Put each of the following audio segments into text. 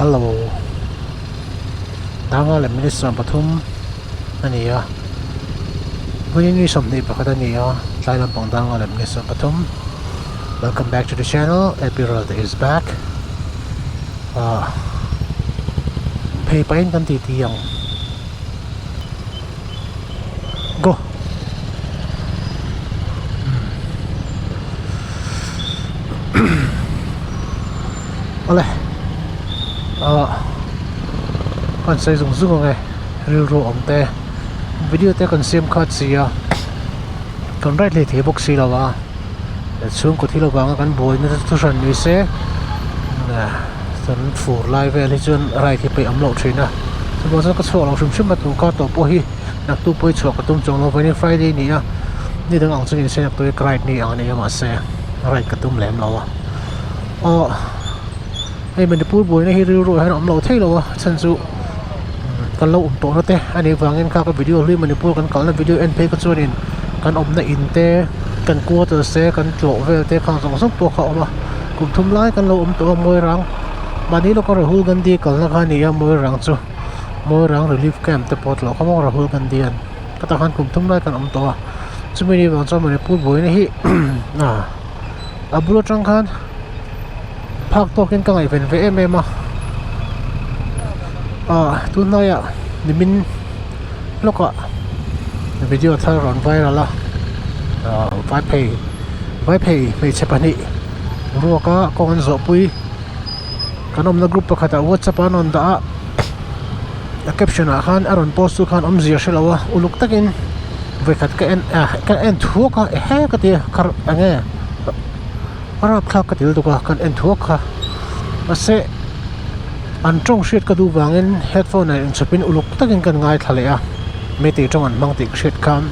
Hello Danga leh minute 13 a ni a vawiin ni 21 a ni a tlai lampang Danga leh minute 13 Welcome back to the channel April is back ah phei pahin kan titi ang Go Awle ah kan sawi zung zung ang e rilru awm te video te kan siam khat si a kan right hlei thei bawk si lo a chhungkaw thil avanga kan buaina te chu hran ni se kan fur lai vel hi chuan ride hi peih awm loh thin a chuvang chuan ka chhuak lo hrim hrim a tun kar tawh pawh hi naktuk pawh hi chhuah ka tum chuang lo vawiin Friday a ni a ni dang ang chu ni se naktuk hi ka ride ni ang a ni a mahse ride ka tum lem lo a aw hei Manipur buaina hi rilru ah hian a awm lo thei lo a chhan chu kan lo awm tawhna te a nih vangin kha ka video hlui Manipur kan kalna video en phei kha chuanin kan awmna in te kan quarters te kan tlawh vel te khang zawng zawng pawh kha a awm a kum thum lai kan lo awm tawh a Moirang mahni lawka Rahul Gandhi kalna kha a ni a Moirang chu Moirang relief camp te pawh tlawh kha maw Rahul Gandhi an ka tah khan kum thum lai kan awm tawh a chumi ni vang chuan Manipur buaina hi a bul atang khan phak tawkin ka ngaihven ve em em a ah tunlaiah nimin lawkah video thar rawn viral a ah vai phei vai phei hmeichhe pahnih ruaka kawng an zawh pui kan awmna group pakhatah whatsapp ah an rawn dah a a caption ah khan a rawn post tu khan awmzia hre lo a uluk takin vawikhat ka en ah ka en thuak a ehe ka ti a kar eng nge. A rapthlak ka til tuk a kan en thuak kha mahse an tawng hriat ka duh vangin headphone ah inchhawpin uluk takin kan ngaithla leh a meitei tawng an hmang tih ka hriat khan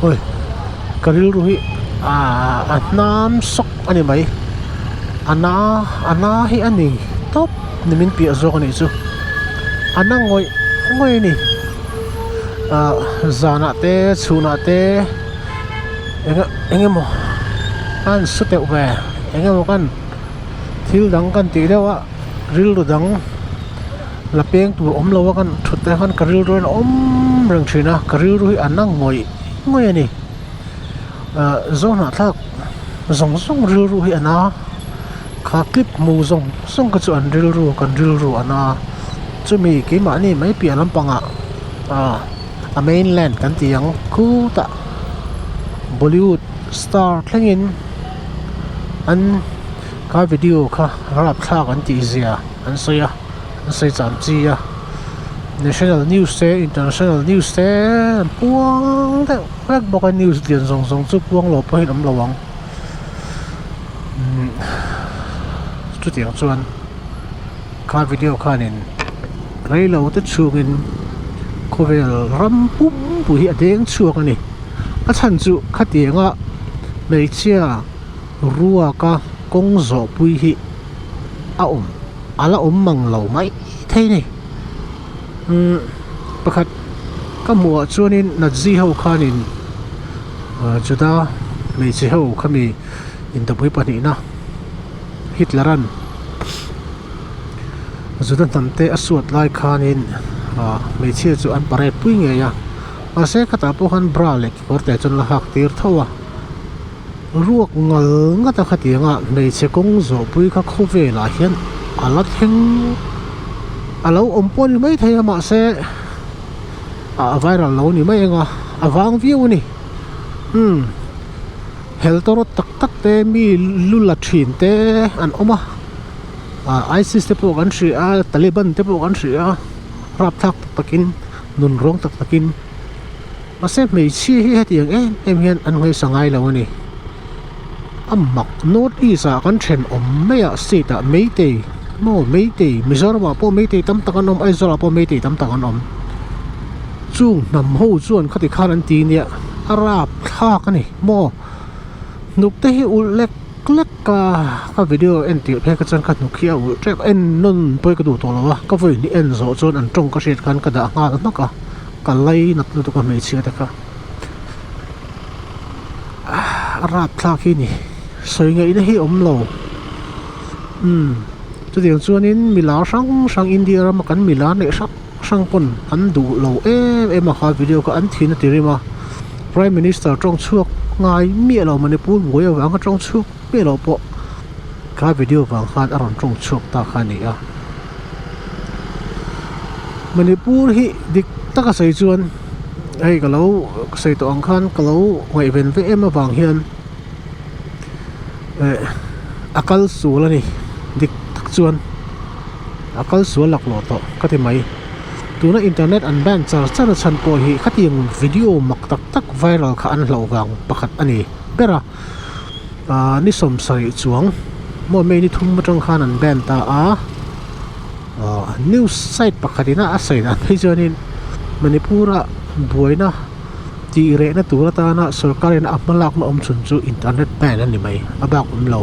hawi ka rilru hi aaa a hnam sawk a ni mai a na a na hi a ni tawp ni min piah zawk a nih chu a na ngawih ngawih a ni ah zanah te chhunah te. Eng eng emaw an su teuh ve eng emaw kan thil dang kan tih deuh a rilru dang la peng tur awm lo a kan thut te khan ka rilru hian a awm reng thin a ka rilru hi a na ngawih ngawih a ni ah zawhnahthlak zawng zawng rilru hi a na kha clip hmu zawng zawng kha chu an rilru kan rilru a na chumi keimahni mai piah lampangah ah. A mainland kan tih ang khutah Bollywood star thlengin an kha video kha rapthlak an tih zia an sawi a an sawi cham chi a national news te international news te an puang deuh vek bawk a news lian zawng zawng chu puang lo pawhin awm lo ang umm chutiang chuan kha video khanin reilo te chhungin khawvel ram pumpui hi a deng chhuak a ni a chhan chu khatianga hmeichhia ruaka kawng zawh pui hi a awm a la awm mang lo mai thei a ni umm pakhat ka hmuh ah chuanin Nazi ho khanin Juda hmeichhe ho khami indawpui pahnihna. Hitler an Juda hnam te a suat lai khanin ah hmeichhia chu an parade pui ngei a mahse khatah pawh khan bra leh kekawr te chuan la hak tir tho a ruak ngal ngat a khatianga hmeichhe kawng zawh pui kha khawvelah hian a la thleng a lo awm pawh a ni maithei a mahse ah viral lo a ni mai ang a a vang viau a ni umm. Heltawrawt tak tak te mi lu la thin te an awm a ah ISIS te pawh kan hria a Taliban te pawh kan hria a rapthlak tak takin nun rawng tak takin mahse hmeichhia hi hetiang em em hian an ngaihsa ngai lo a ni a mak north east ah kan thenawm mai ah state ah meitei maw meitei Mizoram ah pawh meitei tam tak an awm Aizawl ah pawh meitei tam tak an awm chung hnam ho chuan khati khan an ti nia a rapthlak a ni. Maw hnuk te hi ulh lek lek a ka video en tirh phei kha chuan ka hnuk hi a ulh tep en nawn pawh hi ka duh tawh lo a ka vawi hnih en zawh chuan an tawng ka hriat khan ka dah nghal hmak a ka lainat lutuk a hmeichhia te kha a rapthlak hi ni sawi ngaihna hi awm lo umm. Chutiang chuanin milar hrang hrang India rama kan milar neih hrang hrang pawn an duh lo em em a kha video kha an thin a ti rim a. Prime Minister tawng chhuak ngai miah lo Manipur buai avanga tawng chhuak miah lo pawh kha video vang khan a rawn tawng chhuak ta kha a ni a. Manipur hi dik taka sawi chuan hei ka lo sawi tawh ang khan ka lo ngaihven ve em avang hian eh a kal sual a ni dik tak chuan a kal sual laklawh tawh ka ti mai tuna internet an ban char char a chhan pawh hi khatiang video mak tak tak viral kha an hlauh vang pakhat a ni ber a ah ni sawmsarih chuang maw May ni thum atang khan an ban ta a ah news site pakhat ina a sawi dan phei chuanin Manipur a buaina tih rehna tur atana sorkar in a hmalakna awm chhun chu internet ban a ni mai a bak awm lo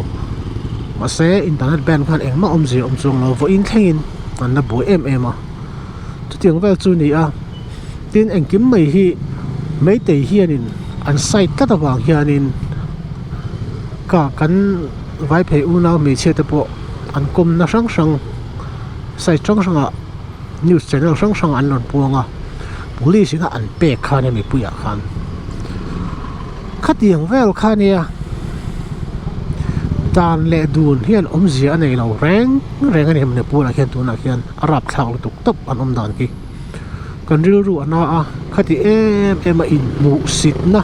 mahse internet ban khan engmah awmzia awm chuang lo vawiin thlengin an la buai em em a chutiang vel chu a ni a tin engkim mai hi meitei hianin an side tlat avang hianin ka kan vai phei unau hmeichhia te pawh an kawmna hrang hrang side hrang hrangah news channel hrang hrang an rawn puang a police in a an pek khan a mipui ah khan khatiang vel kha ania dan leh dun hian awmzia a nei lo reng reng a ni Manipur ah khian tunah khian a rapthlak lutuk tawp an awm dan khi kan rilru a na a khati em em a inhmuhsitna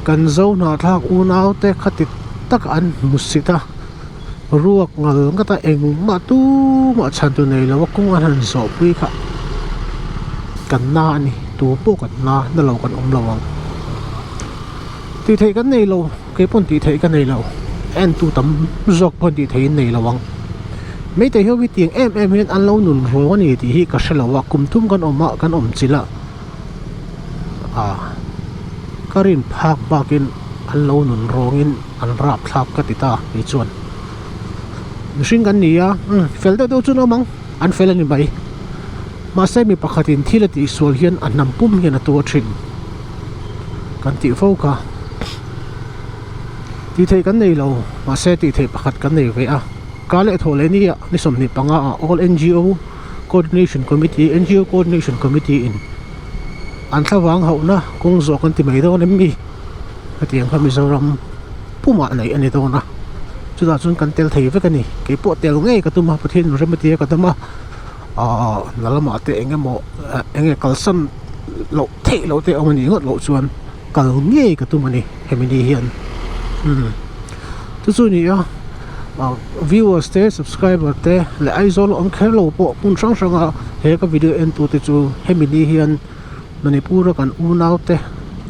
kan zo hnahthlak unau te khati tak an hmusit a. Ruak ngal ngat a engmah tumah chhan tu nei lo a kawng an han zawh pui kha kan na a ni tu pawh kan na na lo kan awm lo ang tih theih kan nei lo kei pawn tih theih ka nei lo en tu tam zawk pawn tih theih in nei lo ang meitei ho hi tiang em em hian an lo nun ruang a ni tih hi ka hre lo a kum thum kan awm a kan awm chilh a ah ka rin phak bak in an lo nun rawng in. An rap thlak ka ti ta kei chuan mihring kan ni a umm fel deuh deuh chu an awm ang an fel a ni mai mahse mi pakhatin thil a tihsual hian a hnam pum hian a tuar thin kan tih fo kha tih theih kan nei lo mahse tih theih pakhat kan nei ve a ka leh thawh leh nia ni 25 ah all N_G_O coordination committee N_G_O coordination committee in an thlavang hauhna kawng zawh kan ti mai dawn em ni. Hetiang kha Mizoram pumah neih a ni dawn a, chutah chuan kan tel thei vek a ni. Kei pawh tel ngei ka tum a, Pathian in rem a tia ka dam a, aaa hna lamah te eng emaw eng nge kalsan loh theih loh te a awm a nih ngawt loh chuan kal ngei ka tum a ni hemi ni hian umm chu chu a ni a, viewers te subscriber te leh Aizawl awm kher lo pawh hmun hrang hranga he ka video en tu te chu hemi ni hian. Manipur a kan unau te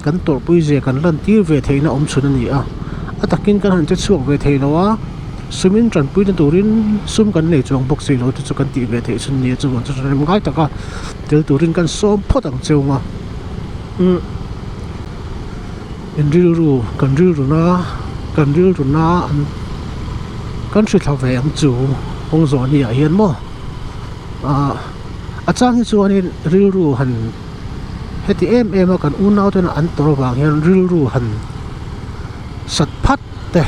kan tawrhpui zia kan lan tir ve theihna awm chhun a ni a, a takin kan han che chhuak ve thei lo a, sumin tanpuina turin sum kan nei chuang bawk si lo te chu kan tih ve theih chhun a ni a, chuvang chu rem ngai taka tel turin kan sawm phawt ang cheu nga umm in rilru kan rilru na kan rilru na an kan hri thla ve ang chu kawng zawh ni ah hian maw ah. A chang hi chuanin rilru han heti em em a kan unau tena an tawrh avang hian rilru han sat phat te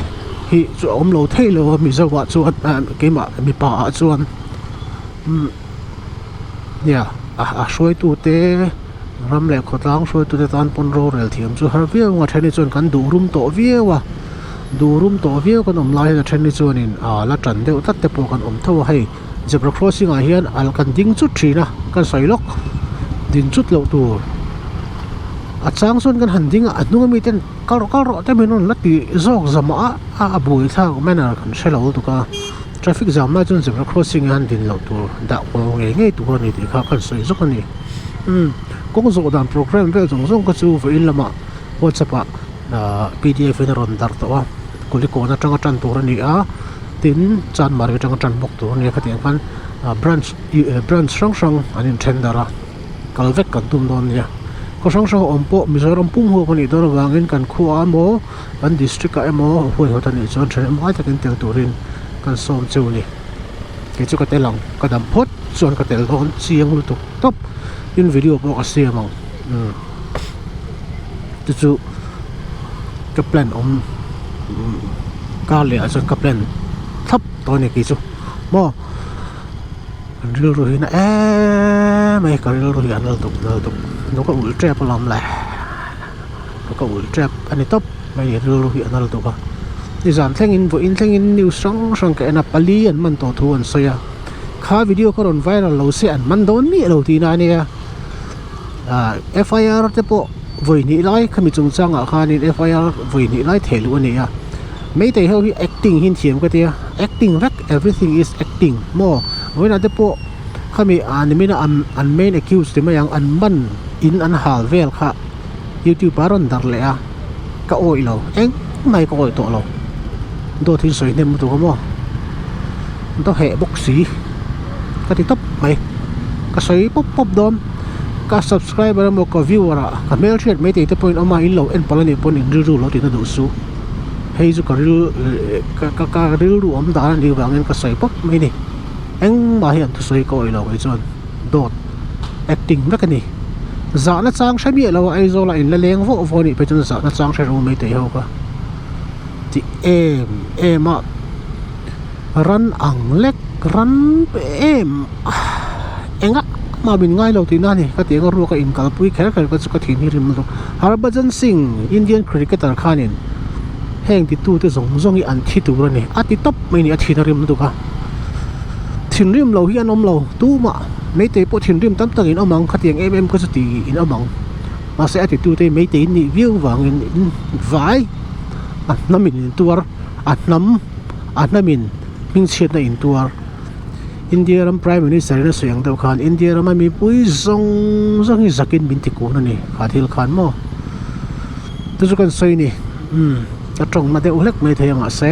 hi chu a awm lo thei lo a Mizo ah chuan keimah mipa ah chuan umm nia a hruaitu te ram leh khawtlang hruaitu te tan pawn rorel thiam chu har viau ang a then hi chuan kan duh rum tawh viau a duh rum tawh viau kan awm lai hian a then hi chuanin ah la tan deuh tlat te pawh kan awm tho a hei. Zebra crossing ah hian al kan ding chut thin a kan sawi lawk din chut loh tur a chang chuan kan han ding a a hnung ami ten kal rawh kal rawh te min rawn la tih zawk zamah a a buai thlak manner kan hre lo lutuk a traffic jam lai chuan zebra crossing ah hian din loh tur dah kual ngei ngei tur a ni tih kha kan sawi zawk a ni umm kawng zawh dan programme vel zawng zawng kha chu vawiin lamah whatsapp ah ahh pdf in a rawn darh tawh a kulikawn atanga tan tur a ni a. Tin, Chanmari atanga tan bawk tur a nia khatiang khan branch branch hrang hrang an inthen darh a, kal vek kan tum dawn nia. Khaw hrang hrang a awm pawh Mizoram pum huap a nih dawn avangin kan khuaah emaw kan district ah emaw huaihawt a nih chuan ṭhahnem ngai takin tel turin kan sawm cheu a ni. Kei chu ka tel ang, ka dam phawt chuan ka tel dawn chiang lutuk tawp. Tin video pawh ka siam ang umm chu chu ka plan awm. Kar leh ah chuan ka plan thlap tawh a ni kei chu. maw kan rilru hi na em mai ka rilru hi a nal tuk nal tuk nuk a ulh tep alawm le nuk a ulh tep a ni tawp mai rilru hi a nal tuk a nizan thlengin vawiin thlengin news hrang hrang ka en a pali an man tawh thu an sawi a kha video kha rawn viral lo se an man dawn miah lo tihna a nia ah F I R te pawh vawi hnih lai khami chungchangah khanin F I R vawi hnih lai theh luh a ni a. Meitei ho hi acting hi an thiam ka tia acting vek everything is acting maw vawiinah te pawh khami ah nimina an an main accused ti mai ang an man in an hal vel kha youtube ah a rawn darh leh a ka awih lo engmah hi ka awih tawh lo dawt hi sawi hnem lutuk a maw daw heh bawk si ka ti tawp mai ka sawi pawp pawp dawn ka subscriber emaw ka viewer ah ka hmelhriat maithei te pawhin awm a in lo en palh anih pawn in rilru lo tina duh suh. Hei chu ka ril ka ka ka rilru awm dan a nih vangin ka sawi pawp mai a ni engmah hi an thusawi ka awih lo kei chuan dawt acting vek a ni zahna chang hre miah lo a Aizawl ah in la leng vawh vawh a nih phei chuan zahna chang hre ru mai thei ho kha ti em em a ran ang lek ran em engah mah min ngai lo tihna a ni ka tih ang a ruak a inkalpui kher kher kha chu ka thin hi rim lutuk. Harbhajan Singh, Indian cricketer khanin heng titute zawng zawng hi an thi tur a ni. A ti tawp mai a ni, a thin a rim lutuk a. Thinrim lo hi an awm lo, tumah Meitei pawh thinrim tam tak in awm ang, khatiang em em kha chu ti in awm ang. Mahse a titute hi Meitei in nih viau vangin in vai a hnamin in tuar, a hnam a hnamin hmingchhiatna in tuar. India ram Prime Minister in a sawi ang deuh khan India rama mipui zawng zawng hi zakin min ti kun a ni kha thil khan maw chu chu kan sawi a ni umm ka tawng na deuh hlek mai thei a mahse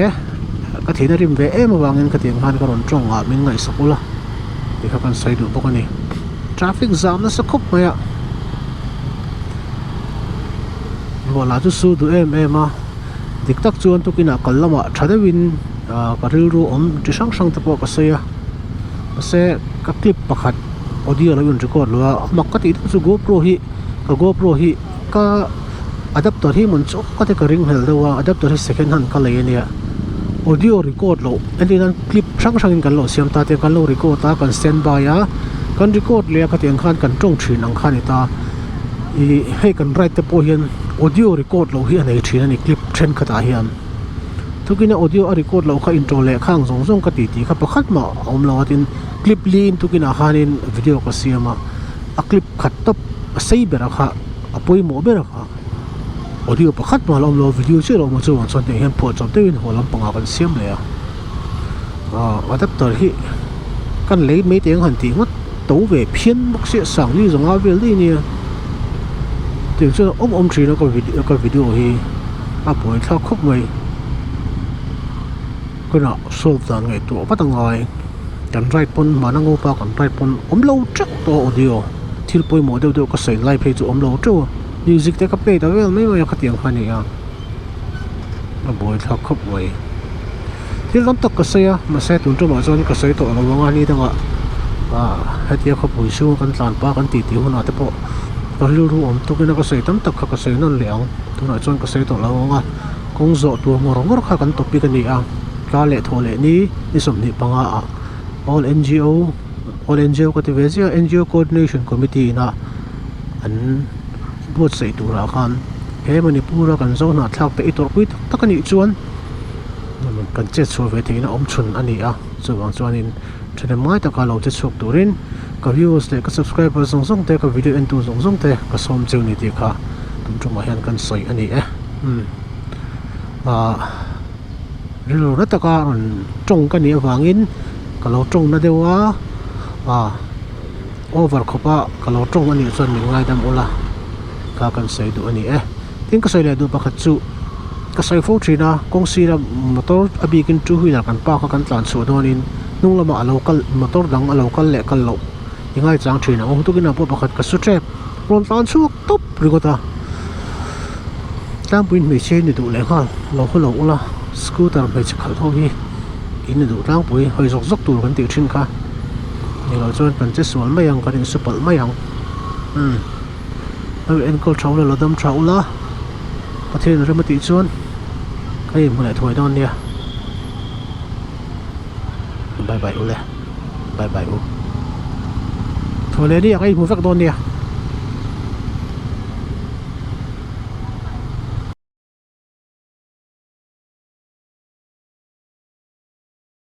ka thihna rim ve em avangin khatiang khan ka rawn tawng ah min ngaihsak ula tih kha kan sawi duh bawk a ni traffic zam nasa khawp mai a ruah lah chu su duh em em a. Dik tak chuan tukinah kal lamah tha deuhin ah ka rilru awm chi hrang hrang te pawh ka sawi a mahse ka clip pakhat audio lo in record lo a a mak ka tih deuh chu gopro hi ka gopro hi ka adapter hi mawn chawk te ka ring hlel deuh a adapter hi second hand ka lei ania audio record loh entir nan clip hrang hrang in kan lo siam ta te kan lo record a kan standby a kan record leh a khatiang khan kan tawng thin ang kha a ni ta. Ih hei kan ride te pawh hian audio record loh hi a nei thin a ni clip thenkhat ah hian tukin a audio a record loh kha intro leh khang zawng zawng ka tih tih kha pakhat mah a awm lo a tin clip li in tukin ah khanin video ka siam a a clip khat tawp a sei ber a kha a pawimawh ber a kha audio pakhat mah a la awm lo a video chiah a lo awm a chuvang chuan tiang hian phuahchawp deuhin haw lampangah kan siam leh a ah adapter hi kan lei mai teh ang han tih ngawt. To ve phian bawk sia sangli zawnga vel daih ania tiang chuan awm awm thin a ka video ka video hi a buai thlak khawp mai hunah solve dan ngaihtuah vat a ngai kan ride pawn hmana ngopa kan ride pawn awm lo teuh tawh a audio thil pawimawh deuh deuh ka sawi lai phei chu awm lo teuh a music te ka play ta vel mai mai a khatiang kha a ni a a buai thlak khawp mai. Thil tam tak ka sawi a mahse tun tumah chuan ka sawi tawh lo ang a ni dangah ah hetia khawpui chhunga kan tlan pa kan tih tih hunah te pawh ka rilru awm tukin a ka sawi tam tak kha ka sawi nawn leh ang tunah chuan ka sawi tawh lo ang a kawng zawh tur ngawr ngawr kha kan topic a ni a tla leh thawh leh ni ni 25 ah all N_G_O all N_G_O ka ti ve ziah a N_G_O coordination committee ina an buatsaih turah khan he Manipur a kan zo hnahthlak te i tawrhpui tak tak a nih chuan. Kan chet chhuah ve theihna awm chhun a ni a, chuvang chuanin thahnem ngai taka lo che chhuak turin ka viewers leh ka subscriber zawng zawng te, ka video entu zawng zawng te ka sawm cheu ni tih kha tum tumah hian kan sawi a ni e. Umm ah rilru na taka rawn tawng ka nih avangin ka lo tawng na deuh a, ah over khawpa ka lo tawng a nih chuan min ngaidam ula kha kan sawi duh a ni e. Tin ka sawi leh duh pakhat chu ka sawi fo thin a, kawng sira motor a bikin two wheeler kan park a kan tlan chhuah dawnin hnung lamah a lo kal motor dang a lo kal leh kal loh i ngaichang thin ang u. Tukin ah pawh pakhat ka su tep rawn tlan chhuak tawp ringawt a, tlangpuiin hmeichhia hi ni duh leh nghal lo haw lo ula scooter hmeichhe khalh ho hi in ni duh tlangpui hawi zawk zawk tur kan tih thin kha ni loh chuan kan che sual mai ang kan insu palh mai ang umm. Lo enkawl tha ula, lo dam tha ula, Pathian rem a tih chuan ka inhmu leh thuai dawn nia. Bye bye ule. Bye bye u. Thawhleh ni ang a inhmu vek dawn nia.